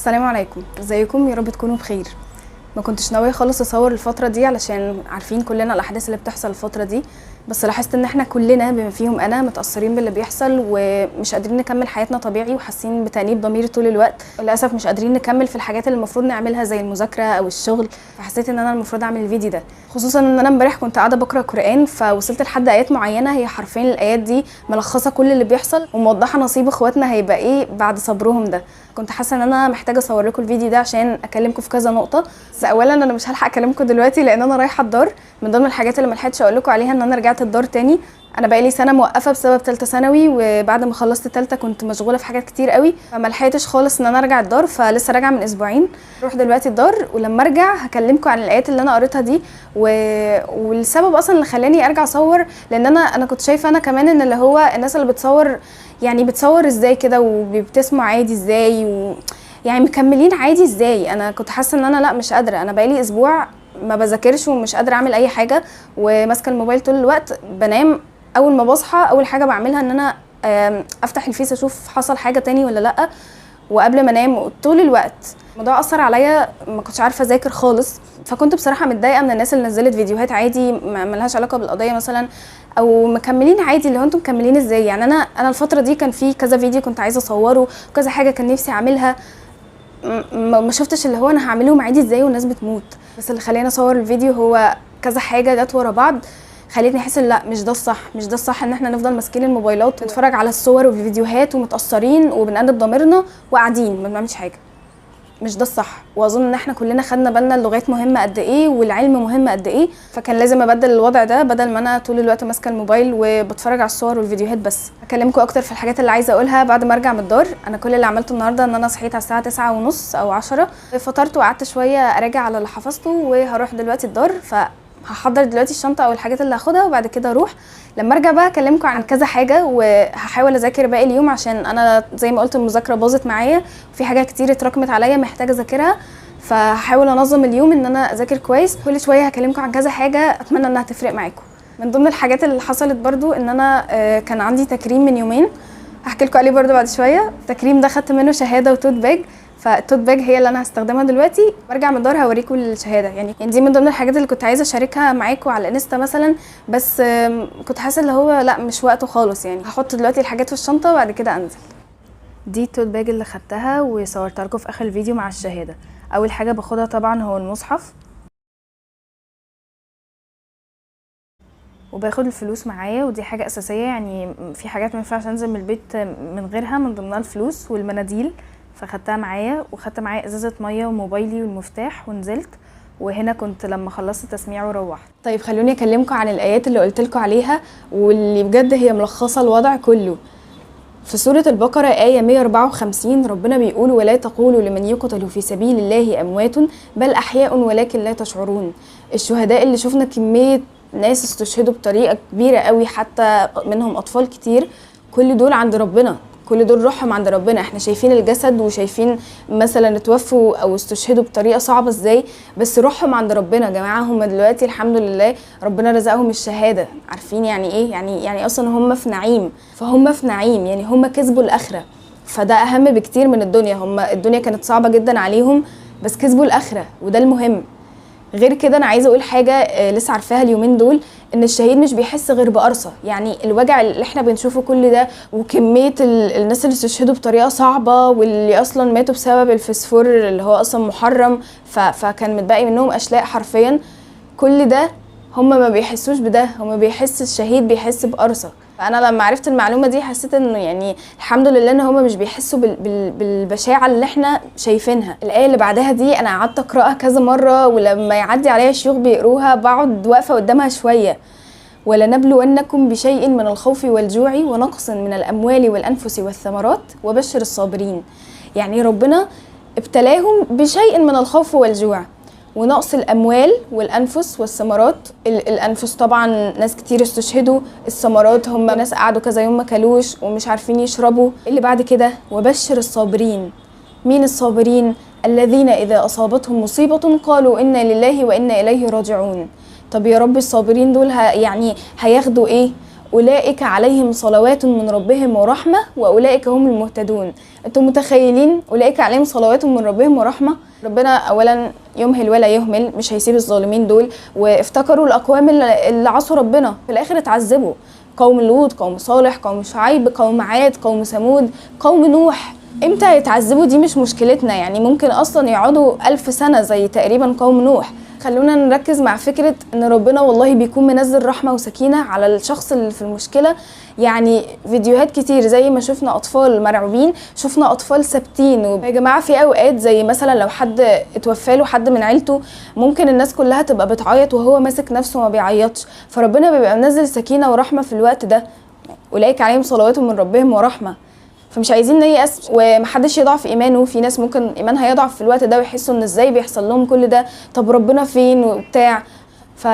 السلام عليكم، ازيكم؟ يا رب تكونوا بخير. ما كنتش ناوية خالص اصور الفترة دي علشان عارفين كلنا الاحداث اللي بتحصل الفترة دي، بس لاحظت ان احنا كلنا بما فيهم انا متاثرين باللي بيحصل ومش قادرين نكمل حياتنا طبيعي، وحاسين بتانيب ضمير طول الوقت. للاسف مش قادرين نكمل في الحاجات اللي المفروض نعملها زي المذاكرة او الشغل، فحسيت ان انا المفروض اعمل الفيديو ده، خصوصا ان انا امبارح كنت قاعدة بقرا قران فوصلت لحد ايات معينة هي حرفيا الايات دي ملخصه كل اللي بيحصل وموضحه نصيب اخواتنا هيبقى ايه بعد صبرهم ده. كنت حاسه ان انا محتاجه اصور لكم الفيديو ده عشان اكلمكم في كذا نقطة، بس اولا انا مش هلحق اكلمكم دلوقتي لان انا رايحة الدار. من ضمن الحاجات اللي ما لحقتش اقول لكم عليها ان انا رجعت الدار تاني. انا بقالي سنة موقفه بسبب ثالثة ثانوي، وبعد ما خلصت ثالثة كنت مشغولة في حاجات كتير قوي فما لحقتش خالص ان انا ارجع الدار، فلسه راجعه من اسبوعين. اروح دلوقتي الدار ولما ارجع هكلمكم عن الايات اللي انا قريتها دي والسبب اصلا اللي خلاني ارجع اصور، لان انا كنت شايفه انا كمان ان اللي هو الناس اللي بتصور يعني بتصور ازاي كده وبيبتسموا عادي ازاي يعني مكملين عادي ازاي. انا كنت حاسه ان انا لا مش قادرة، انا بقالي اسبوع ما بذاكرش ومش قادرة اعمل اي حاجة وماسكه الموبايل طول الوقت، بنام اول ما بصحى اول حاجة بعملها ان انا افتح الفيس اشوف حصل حاجة تاني ولا لا، وقبل ما انام طول الوقت. الموضوع اثر عليا، ما كنتش عارفه اذاكر خالص، فكنت بصراحة متضايقة من الناس اللي نزلت فيديوهات عادي ما لهاش علاقة بالقضية مثلا او مكملين عادي، اللي هو انتم مكملين ازاي؟ يعني انا الفترة دي كان في كذا فيديو كنت عايزه اصوره وكذا حاجة كان نفسي اعملها، ما شفتش اللي هو انا هعملهم عادي ازاي والناس بتموت. بس اللي خلاني اصور الفيديو هو كذا حاجة جت ورا بعض خلتني احس ان لا مش ده الصح، مش ده الصح ان احنا نفضل ماسكين الموبايلات ونتفرج على الصور والفيديوهات ومتاثرين وبنقلب ضميرنا وقاعدين ما بنعملش حاجة، مش ده الصح. واظن ان احنا كلنا خدنا بالنا اللغات مهمة قد ايه والعلم مهم قد ايه، فكان لازم ابدل الوضع ده بدل ما انا طول الوقت ماسكه الموبايل وبتفرج على الصور والفيديوهات بس. هكلمكم اكتر في الحاجات اللي عايزه اقولها بعد ما ارجع من الدار. انا كل اللي عملته النهارده ان انا صحيت على الساعة 9:30 او 10، فطرت وقعدت شوية اراجع على اللي حفظته، وهروح دلوقتي الدار فهحضر دلوقتي الشنطة او الحاجات اللي هاخدها وبعد كده اروح. لما ارجع بقى اكلمكم عن كذا حاجة وهحاول اذاكر باقي اليوم عشان انا زي ما قلت المذاكرة باظت معايا وفي حاجات كتير اتراكمت عليا محتاجه اذاكرها، فهحاول انظم اليوم ان انا اذاكر كويس. كل شوية هكلمكم عن كذا حاجة اتمنى انها تفرق معاكم. من ضمن الحاجات اللي حصلت برضو ان انا كان عندي تكريم من يومين هحكي لكم عليه برضو بعد شوية. التكريم ده خدت منه شهادة و tote bag، فال tote bag هي اللي انا هستخدمها دلوقتي. برجع من الدار هوريكم الشهادة. يعني دي من ضمن الحاجات اللي كنت عايزه اشاركها معاكم على الانستا مثلا، بس كنت حاسه اللي هو لا مش وقته خالص. يعني هحط دلوقتي الحاجات في الشنطة وبعد كده انزل. دي ال tote bag اللي خدتها وصورتها لكم في اخر الفيديو مع الشهادة. اول حاجة باخدها طبعا هو المصحف، وباخد الفلوس معايا ودي حاجة اساسية، يعني في حاجات ما ينفعش انزل من البيت من غيرها، من ضمنها الفلوس والمناديل فخدتها معايا. وخدت معايا ازازة مية وموبايلي والمفتاح ونزلت. وهنا كنت لما خلصت تسميع وروحت. طيب خلوني اكلمكم عن الايات اللي قلت لكم عليها واللي بجد هي ملخصه الوضع كله. في سورة البقرة آية 154 ربنا بيقول: ولا تقولوا لمن يقتل في سبيل الله أموات بل أحياء ولكن لا تشعرون. الشهداء اللي شفنا كمية ناس استشهدوا بطريقة كبيرة قوي، حتى منهم أطفال كتير، كل دول عند ربنا، كل دول روحهم عند ربنا. احنا شايفين الجسد وشايفين مثلا اتوفوا او استشهدوا بطريقة صعبة ازاي، بس روحهم عند ربنا يا جماعة. هم دلوقتي الحمد لله ربنا رزقهم الشهادة. عارفين يعني ايه؟ يعني اصلا هم في نعيم، فهم في نعيم، يعني هم كسبوا الاخرة، فده اهم بكتير من الدنيا. هم الدنيا كانت صعبة جدا عليهم بس كسبوا الاخرة وده المهم. غير كده انا عايزه اقول حاجة لسه عارفاها اليومين دول، ان الشهيد مش بيحس غير بقرصه. يعني الوجع اللي احنا بنشوفه كل ده وكمية الناس اللي استشهدوا بطريقة صعبة واللي اصلا ماتوا بسبب الفسفور اللي هو اصلا محرم، فكان متبقي منهم اشلاء حرفيا، كل ده هم ما بيحسوش بده. هم بيحس الشهيد بيحس بقرصه. فانا لما عرفت المعلومة دي حسيت انه يعني الحمد لله ان هم مش بيحسوا بالبشاعه اللي احنا شايفينها. الايه اللي بعدها دي انا قعدت اقراها كذا مرة، ولما يعدي عليا شيوخ بيقروها بقعد واقفة قدامها شوية. ولنبلونكم بشيء من الخوف والجوع ونقص من الاموال والانفس والثمرات وبشر الصابرين. يعني ربنا ابتلاهم بشيء من الخوف والجوع ونقص الأموال والأنفس والثمرات. الأنفس طبعا ناس كتير استشهدوا، الثمرات هم ناس قعدوا كذا يوم ما كلوش ومش عارفين يشربوا. اللي بعد كده وبشر الصابرين. مين الصابرين؟ الذين إذا أصابتهم مصيبة قالوا إنا لله وإنا إليه راجعون. طب يا رب الصابرين دول يعني هياخدوا إيه؟ اولئك عليهم صلوات من ربهم ورحمة واولئك هم المهتدون. انتم متخيلين اولئك عليهم صلوات من ربهم ورحمة؟ ربنا اولا يمهل ولا يهمل، مش هيسيب الظالمين دول. وافتكروا الاقوام اللي عصوا ربنا في الاخر اتعذبوا، قوم لوط، قوم صالح، قوم شعيب، قوم عاد، قوم ثمود، قوم نوح. امتى يتعذبوا دي مش مشكلتنا، يعني ممكن اصلا يقعدوا 1000 سنة زي تقريبا قوم نوح. خلونا نركز مع فكرة ان ربنا والله بيكون منزل رحمة وسكينة على الشخص اللي في المشكلة. يعني فيديوهات كتير زي ما شفنا اطفال مرعوبين، شفنا اطفال ثابتين. يا جماعة في اوقات زي مثلا لو حد اتوفى له حد من عيلته، ممكن الناس كلها تبقى بتعيط وهو ماسك نفسه وما بيعيطش، فربنا بيبقى منزل سكينة ورحمة في الوقت ده. اولئك عليهم صلوات من ربهم ورحمة. فمش عايزين نيأس ومحدش يضعف ايمانه. في ناس ممكن ايمانها يضعف في الوقت ده ويحسوا ان ازاي بيحصل لهم كل ده، طب ربنا فين وبتاع. ف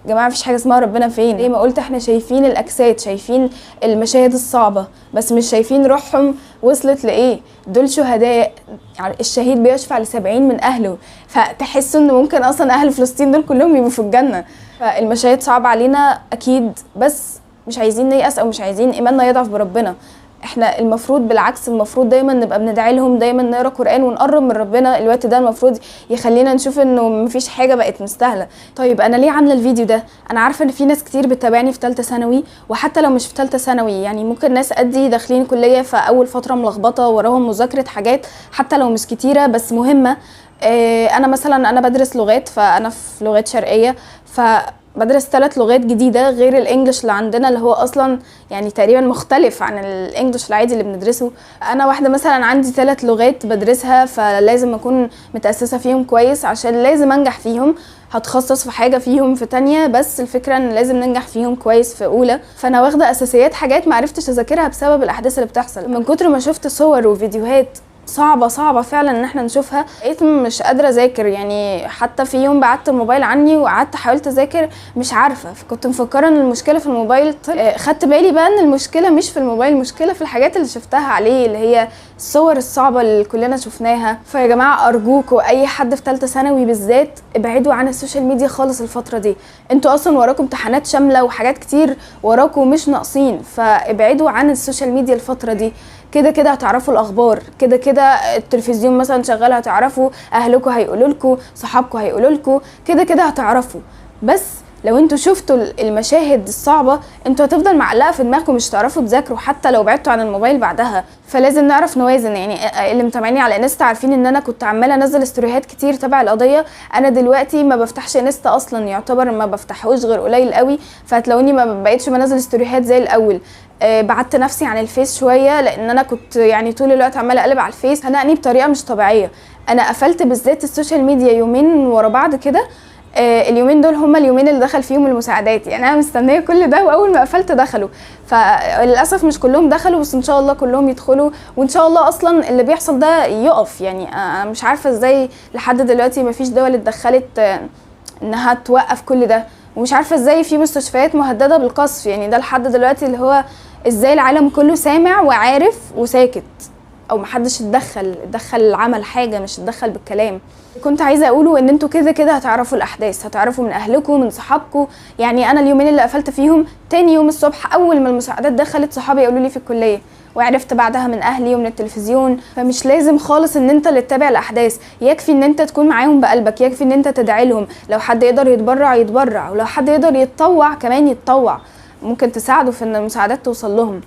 جماعة مفيش حاجة اسمها ربنا فين. زي ما قلت احنا شايفين الاجساد، شايفين المشاهد الصعبة، بس مش شايفين روحهم وصلت لايه. دول شهداء، يعني الشهيد بيشفع ل70 من اهله، فتحسوا ان ممكن اصلا اهل فلسطين دول كلهم يبقوا في الجنة. فالمشاهد صعبة علينا اكيد، بس مش عايزين نيأس او مش عايزين ايماننا يضعف بربنا. احنا المفروض بالعكس، المفروض دايما نبقى بندعي لهم، دايما نقرا قران ونقرب من ربنا. الوقت ده المفروض يخلينا نشوف انه مفيش حاجة بقت مستاهلة. طيب انا ليه عامله الفيديو ده؟ انا عارفه ان في ناس كتير بتتابعني في ثالثة ثانوي، وحتى لو مش في ثالثة ثانوي يعني ممكن ناس قدي داخلين كليه فاول فترة ملخبطة وراهم مذاكرة حاجات حتى لو مش كتيرة بس مهمة. انا مثلا انا بدرس لغات، فانا في لغات شرقية، ف بدرس 3 لغات جديدة غير ال English اللي عندنا اللي هو اصلا يعني تقريبا مختلف عن ال English العادي اللي بندرسه. انا واحدة مثلا عندي 3 لغات بدرسها، فلازم اكون متأسسة فيهم كويس عشان لازم انجح فيهم. هتخصص في حاجة فيهم في تانية، بس الفكرة ان لازم ننجح فيهم كويس في اولى. فانا واخدة اساسيات حاجات معرفتش اذاكرها بسبب الاحداث اللي بتحصل. من كتر ما شفت صور وفيديوهات صعبة صعبة فعلا ان احنا نشوفها، بقيت مش قادرة اذاكر. يعني حتى في يوم بعدت الموبايل عني وقعدت حاولت اذاكر مش عارفة، فكنت مفكرة ان المشكلة في الموبايل. خدت بالي بقى ان المشكلة مش في الموبايل، المشكلة في الحاجات اللي شفتها عليه اللي هي الصور الصعبة اللي كلنا شفناها. فيا جماعة ارجوكوا اي حد في ثالثة ثانوي بالذات ابعدوا عن ال social media خالص الفترة دي. انتوا اصلا وراكم امتحانات شاملة وحاجات كتير وراكم مش ناقصين، فابعدوا عن ال social media الفترة دي. كده كده هتعرفوا الاخبار، كده كده التلفزيون مثلا شغال هتعرفوا، اهلكم هيقولوا لكم، صحابكم هيقولوا لكم، كده كده هتعرفوا. بس لو انتوا شفتوا المشاهد الصعبة انتوا هتفضل معلقه في دماغكم، مش هتعرفوا تذاكروا حتى لو بعدتوا عن الموبايل بعدها. فلازم نعرف نوازن. يعني اللي متابعيني على انستا عارفين ان انا كنت عماله انزل ستوريهات كتير تبع القضية. انا دلوقتي ما بفتحش انستا اصلا، يعتبر ما بفتحوش غير قليل قوي، فهتلاقوني ما بقيتش بنزل ستوريهات زي الاول. بعدت نفسي عن الفيس شوية لان انا كنت يعني طول الوقت عماله اقلب على الفيس، خنقني بطريقة مش طبيعية. انا قفلت بالذات ال social media يومين ورا بعض كده. اليومين دول هما اليومين اللي دخل فيهم المساعدات، يعني انا مستنيه كل ده واول ما قفلت دخلوا. فللاسف مش كلهم دخلوا، بس ان شاء الله كلهم يدخلوا، وان شاء الله اصلا اللي بيحصل ده يقف. يعني انا مش عارفه ازاي لحد دلوقتي مفيش دول اتدخلت انها توقف كل ده، ومش عارفه ازاي في مستشفيات مهددة بالقصف. يعني ده لحد دلوقتي اللي هو ازاي العالم كله سامع وعارف وساكت، او محدش اتدخل عمل حاجة، مش اتدخل بالكلام. كنت عايزه اقوله ان انتوا كده كده هتعرفوا الاحداث، هتعرفوا من اهلكم من صحابكم. يعني انا اليومين اللي قفلت فيهم تاني يوم الصبح اول ما المساعدات دخلت صحابي قالوا لي في الكلية، وعرفت بعدها من اهلي ومن التلفزيون. فمش لازم خالص ان انت اللي تتابع الاحداث، يكفي ان انت تكون معاهم بقلبك، يكفي ان انت تدعي لهم. لو حد يقدر يتبرع يتبرع، ولو حد يقدر يتطوع كمان يتطوع، ممكن تساعده في ان المساعدات توصل لهم.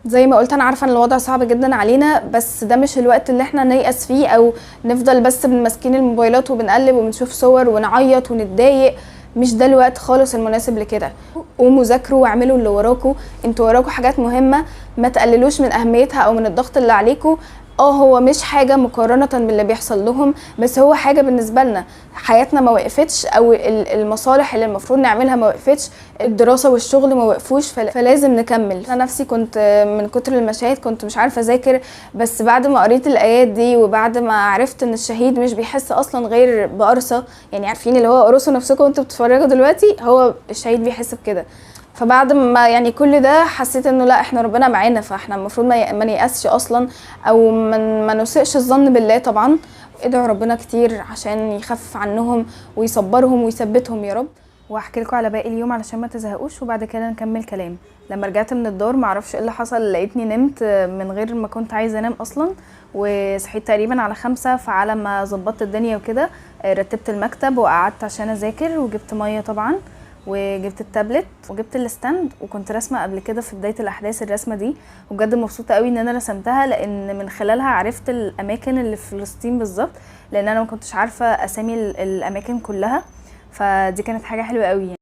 زي ما قلت انا عارفه ان الوضع صعب جدا علينا، بس ده مش الوقت اللي احنا نيأس فيه او نفضل بس ماسكين الموبايلات وبنقلب وبنشوف صور ونعيط ونتضايق. مش ده الوقت خالص المناسب لكده. قوموا ذاكروا واعملوا اللي وراكوا، انتوا وراكوا حاجات مهمة، ما تقللوش من اهميتها او من الضغط اللي عليكوا. هو مش حاجة مقارنة باللي بيحصل لهم، بس هو حاجة بالنسبة لنا. حياتنا ما وقفتش، او المصالح اللي المفروض نعملها ما وقفتش، الدراسة والشغل ما وقفوش، فلازم نكمل. انا نفسي كنت من كتر المشاهد كنت مش عارفه اذاكر، بس بعد ما قريت الايات دي وبعد ما عرفت ان الشهيد مش بيحس اصلا غير بقرصه، يعني عارفين اللي هو قرصوا نفسكم وانتوا بتتفرجوا دلوقتي، هو الشهيد بيحس بكده. فبعد ما يعني كل ده حسيت انه لا، احنا ربنا معانا، فاحنا المفروض ما نيأسش اصلا، او ما نسيئش الظن بالله. طبعا ادعوا ربنا كتير عشان يخفف عنهم ويصبرهم ويثبتهم يا رب. وهحكي لكم على باقي اليوم علشان ما تزهقوش، وبعد كده نكمل كلام. لما رجعت من الدار معرفش ايه اللي حصل، لقيتني نمت من غير ما كنت عايزه انام اصلا، وصحيت تقريبا على 5. فعلى ما ظبطت الدنيا وكده رتبت المكتب وقعدت عشان اذاكر، وجبت مية طبعا، وجبت التابلت وجبت ال stand، وكنت رسمه قبل كده في بداية الاحداث الرسمة دي، وبجد مبسوطة قوي ان انا رسمتها لان من خلالها عرفت الاماكن اللي في فلسطين بالظبط، لان انا ما كنتش عارفه اسامي الاماكن كلها، فدي كانت حاجة حلوة قوي يعني.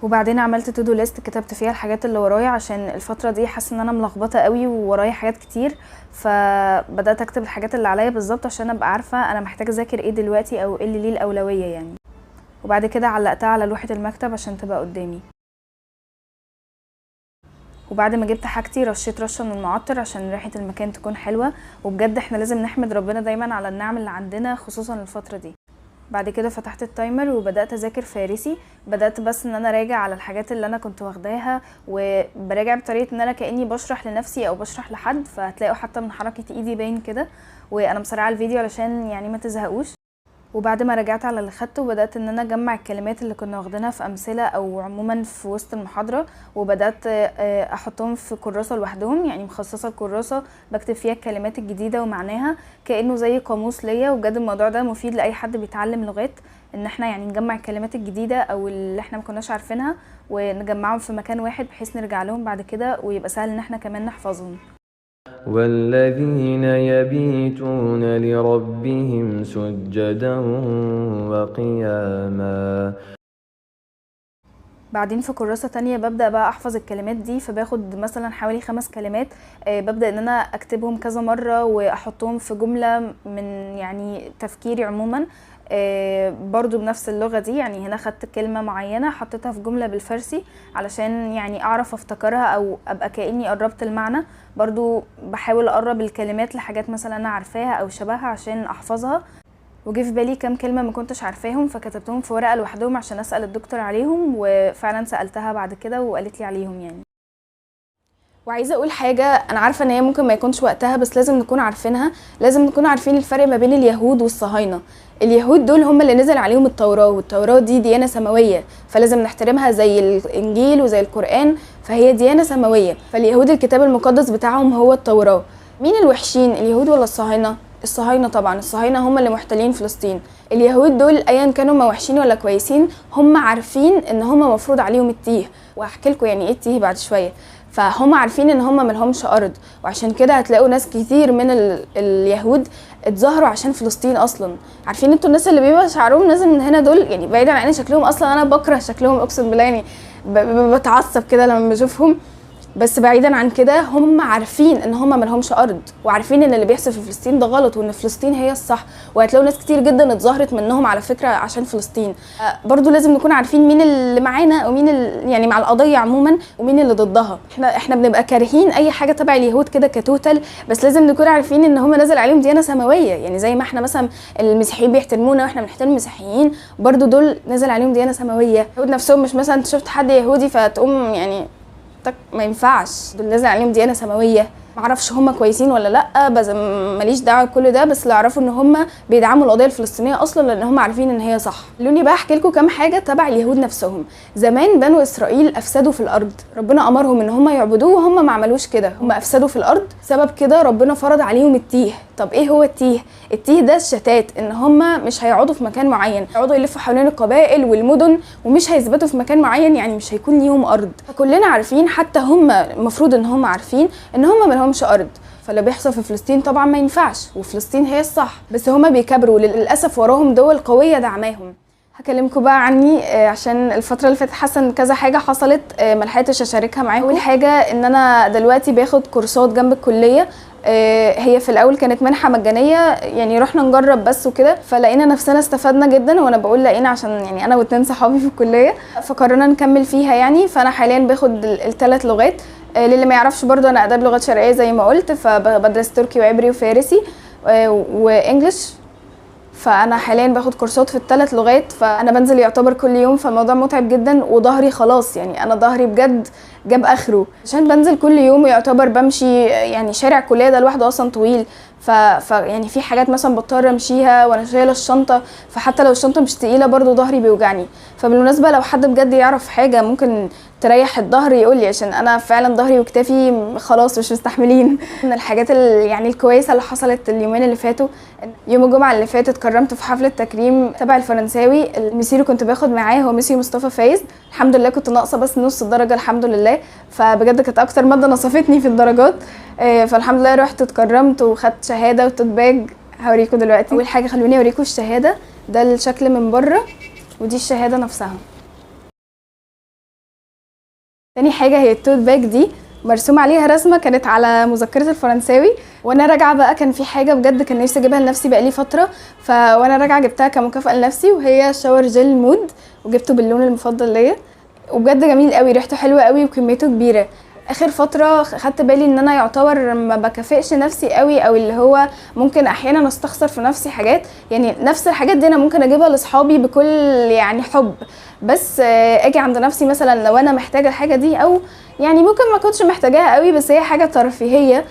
وبعدين عملت to do list كتبت فيها الحاجات اللي ورايا، عشان الفترة دي حاسه ان انا ملخبطة قوي وورايا حاجات كتير، فبدات اكتب الحاجات اللي عليا بالظبط عشان ابقى عارفه انا محتاجه اذاكر ايه دلوقتي او ايه اللي ليه الاولوية يعني. وبعد كده علقتها على لوحة المكتب عشان تبقى قدامي. وبعد ما جبت حاجتي رشيت رشه من المعطر عشان ريحه المكان تكون حلوة، وبجد احنا لازم نحمد ربنا دايما على النعم اللي عندنا خصوصا الفترة دي. بعد كده فتحت ال timer وبدات اذاكر فارسي، بدات بس ان انا راجع على الحاجات اللي انا كنت واخداها، وبراجع بطريقة ان انا كاني بشرح لنفسي او بشرح لحد، فهتلاقوا حتى من حركة ايدي باين كده، وانا مسرعة الفيديو علشان يعني ما تزهقوش. وبعد ما رجعت على اللي خدته بدات ان انا اجمع الكلمات اللي كنا واخدينها في امثلة او عموما في وسط المحاضرة، وبدات احطهم في كراسة لوحدهم، يعني مخصصة الكراسة بكتب فيها الكلمات الجديدة ومعناها كانه زي قاموس ليا. وبجد الموضوع ده مفيد لاي حد بيتعلم لغات، ان احنا يعني نجمع الكلمات الجديدة او اللي احنا ما كناش عارفينها ونجمعهم في مكان واحد بحيث نرجع لهم بعد كده ويبقى سهل ان احنا كمان نحفظهم. والذين يبيتون لربهم سجدا وقياما. بعدين في كراسة تانية ببدأ بقى أحفظ الكلمات دي، فباخد مثلا حوالي 5 كلمات، ببدأ إن أنا أكتبهم كذا مرة وأحطهم في جملة من يعني تفكيري عموما، برضو بنفس اللغة دي. يعني هنا خدت كلمة معينة حطيتها في جملة بالفارسي علشان يعني أعرف أفتكرها أو أبقى كأني قربت المعنى. برضو بحاول أقرب الكلمات لحاجات مثلا أنا عارفاها أو شبهها عشان أحفظها. وجه في بالي كام كلمة ما كنتش عارفاهم فكتبتهم في ورقة لوحدهم عشان أسأل الدكتور عليهم، وفعلا سألتها بعد كده وقالت لي عليهم يعني. وعايزة أقول حاجة أنا عارفة إن هي ممكن ما يكونش وقتها، بس لازم نكون عارفينها، لازم نكون عارفين الفرق ما بين اليهود والصهاينة. اليهود دول هم اللي نزل عليهم التوراة، والتوراة دي ديانة سماوية فلازم نحترمها زي الإنجيل وزي القرآن، فهي ديانة سماوية. فاليهود الكتاب المقدس بتاعهم هو التوراة. مين الوحشين، اليهود ولا الصهاينة؟ الصهاينة طبعا، الصهاينة هم اللي محتلين فلسطين. اليهود دول ايا كانوا ما وحشين ولا كويسين، هم عارفين ان هم مفروض عليهم التيه، وهحكي لكم يعني ايه التيه بعد شوية. فهم عارفين ان هم ملهمش ارض، وعشان كده هتلاقوا ناس كتير من اليهود اتظاهروا عشان فلسطين اصلا. عارفين انتوا الناس اللي بيبقى شعرهم نازل من هنا دول، يعني بعيدا عن شكلهم اصلا انا بكره شكلهم اقسم بالله، يعني بتعصب كده لما بشوفهم، بس بعيدا عن كده هم عارفين ان هم ملهمش ارض، وعارفين ان اللي بيحصل في فلسطين ده غلط، وان فلسطين هي الصح. وهتلاقوا ناس كتير جدا اتظاهرت منهم على فكرة عشان فلسطين. برضو لازم نكون عارفين مين اللي معانا ومين اللي يعني مع القضية عموما ومين اللي ضدها. احنا بنبقى كارهين اي حاجة تبع اليهود كده ك total، بس لازم نكون عارفين ان هم نزل عليهم ديانة سماوية. يعني زي ما احنا مثلا المسيحيين بيحترمونا واحنا بنحترم المسيحيين، برضو دول نزل عليهم ديانة سماوية. اليهود نفسهم مش مثلا شفت حد يهودي فتقوم يعني ما ينفعش، دول نازل عليهم ديانة سماوية. معرفش هم كويسين ولا لا، بس ماليش دعوه بكل ده، بس اللي اعرفه ان هم بيدعموا القضية الفلسطينية اصلا لان هم عارفين ان هي صح. خلوني بقى احكي لكم كام حاجة تبع اليهود نفسهم. زمان بنو اسرائيل افسدوا في الارض، ربنا امرهم ان هم يعبدوه وهم ما عملوش كده، هم افسدوا في الارض. سبب كده ربنا فرض عليهم التيه. طب ايه هو التيه؟ التيه ده الشتات، ان هم مش هيقعدوا في مكان معين، يقعدوا يلفوا حوالين القبائل والمدن ومش هيثبتوا في مكان معين، يعني مش هيكون ليهم ارض. فكلنا عارفين، حتى هم المفروض ان هم عارفين ان هم مالهمش ارض. فاللي بيحصل في فلسطين طبعا ما ينفعش، وفلسطين هي الصح، بس هما بيكبروا للاسف، وراهم دول قوية دعماهم. هكلمكم بقى عني عشان الفترة اللي فاتت حاسه ان كذا حاجة حصلت ما لحقتش اشاركها معاكم. اول حاجة ان انا دلوقتي باخد كورسات جنب الكلية، هي في الاول كانت منحه مجانية، يعني رحنا نجرب بس وكده، فلقينا نفسنا استفدنا جدا. وانا بقول لقينا عشان يعني انا واتنين صحابي في الكلية، فقررنا نكمل فيها يعني. فانا حاليا باخد الثلاث لغات. للي ما يعرفش برضو انا اداب لغات شرقية زي ما قلت، فبدرس تركي وعبري وفارسي وانجلش. فانا حاليا باخد كورسات في الثلاث لغات، فانا بنزل يعتبر كل يوم، فالموضوع متعب جدا، وظهري خلاص يعني انا ظهري بجد جاب اخره عشان بنزل كل يوم، ويعتبر بمشي يعني شارع الكلية ده لوحده اصلا طويل، يعني في حاجات مثلا بضطر امشيها وانا شايله الشنطة، فحتى لو الشنطة مش تقيلة برضو ظهري بيوجعني. فبالمناسبه لو حد بجد يعرف حاجة ممكن تريح الظهر يقول لي، عشان انا فعلا ظهري وكتافي خلاص مش مستحملين. من الحاجات يعني الكويسة اللي حصلت اليومين اللي فاتوا، يوم الجمعة اللي فاتت اتكرمت في حفلة تكريم تبع الفرنساوي، المسيري كنت باخد معاه هو مسيو مصطفى فايز، الحمد لله كنت ناقصه بس نص الدرجة الحمد لله، فبجد كانت اكتر مادة نصفتني في الدرجات. فالحمد لله رحت اتكرمت وخدت شهادة و tote bag، هوريكم دلوقتي. اول حاجة خلوني اوريكم الشهادة، ده الشكل من بره ودي الشهادة نفسها. تاني حاجة هي ال tote bag دي مرسوم عليها رسمه كانت على مذكره الفرنساوي، وانا راجعه بقى كان في حاجة بجد كان نفسي اجيبها لنفسي بقالي فترة، فوانا راجعه جبتها كمكافاه لنفسي، وهي shower gel مود، وجبته باللون المفضل ليا، وبجد جميل قوي، ريحته حلوة قوي وكميته كبيرة. اخر فترة خدت بالي ان انا يعتبر ما بكافئش نفسي قوي، او اللي هو ممكن احيانا استخسر في نفسي حاجات، يعني نفس الحاجات دي انا ممكن اجيبها لاصحابي بكل يعني حب، بس اجي عند نفسي مثلا لو انا محتاجه الحاجة دي، او يعني ممكن ما كنتش محتاجاها قوي بس هي حاجة ترفيهية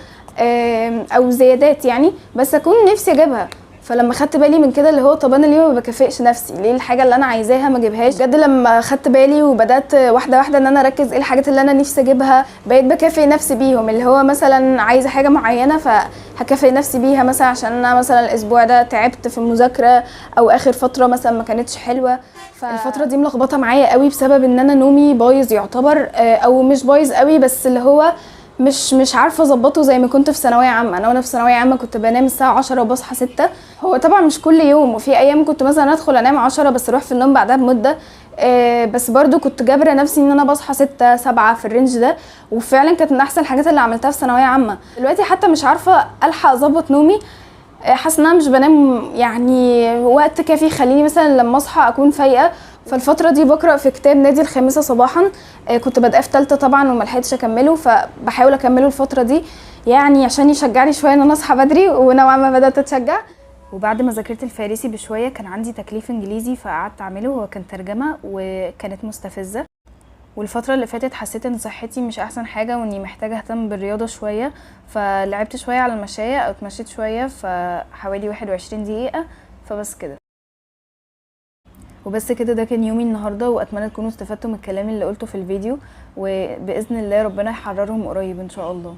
او زيادات يعني، بس اكون نفسي اجيبها. فلما خدت بالي من كده اللي هو طب انا ليه ما بكافئش نفسي، ليه الحاجة اللي انا عايزاها ما اجيبهاش؟ بجد لما خدت بالي وبدات واحدة واحدة ان انا اركز ايه الحاجات اللي انا نفسي اجيبها، بقيت بكافئ نفسي بيهم، اللي هو مثلا عايزه حاجة معينة فهكافئ نفسي بيها، مثلا عشان انا مثلا الاسبوع ده تعبت في المذاكرة، او اخر فترة مثلا ما كانتش حلوة. فالفتره دي ملخبطة معايا قوي بسبب ان انا نومي بايظ يعتبر، او مش بايظ قوي بس اللي هو مش عارفه اظبطه زي ما كنت في ثانوية عامة. انا وانا في ثانوية عامة كنت بنام الساعة 10 وبصحى 6، هو طبعا مش كل يوم، وفي ايام كنت مثلا ادخل انام 10 بس اروح في النوم بعدها بمدة، بس برضو كنت جابره نفسي ان انا بصحى 6 7 في ال range ده، وفعلا كانت من احسن الحاجات اللي عملتها في ثانوية عامة. دلوقتي حتى مش عارفه الحق اظبط نومي، حاسه ان انا مش بنام يعني وقت كافي يخليني مثلا لما اصحى اكون فايقه. فالفتره دي بقرا في كتاب نادي الخامسة صباحا، كنت بادئه في ثالثة طبعا وما لحقتش اكمله، فبحاول اكمله الفترة دي يعني عشان يشجعني شوية ان انا اصحى بدري، ونوعا ما بدات اتشجع. وبعد ما ذاكرت الفارسي بشوية كان عندي تكليف انجليزي فقعدت اعمله، هو كان ترجمه وكانت مستفزة. والفترة اللي فاتت حسيت ان صحتي مش احسن حاجة واني محتاجه اهتم بالرياضة شوية، فلعبت شوية على المشايه او اتمشيت شوية فحوالي 21 دقيقة، فبس كده. وبس كده ده كان يومي النهارده، واتمنى تكونوا استفدتوا من الكلام اللي قلته في الفيديو، وباذن الله ربنا يحررهم قريب ان شاء الله.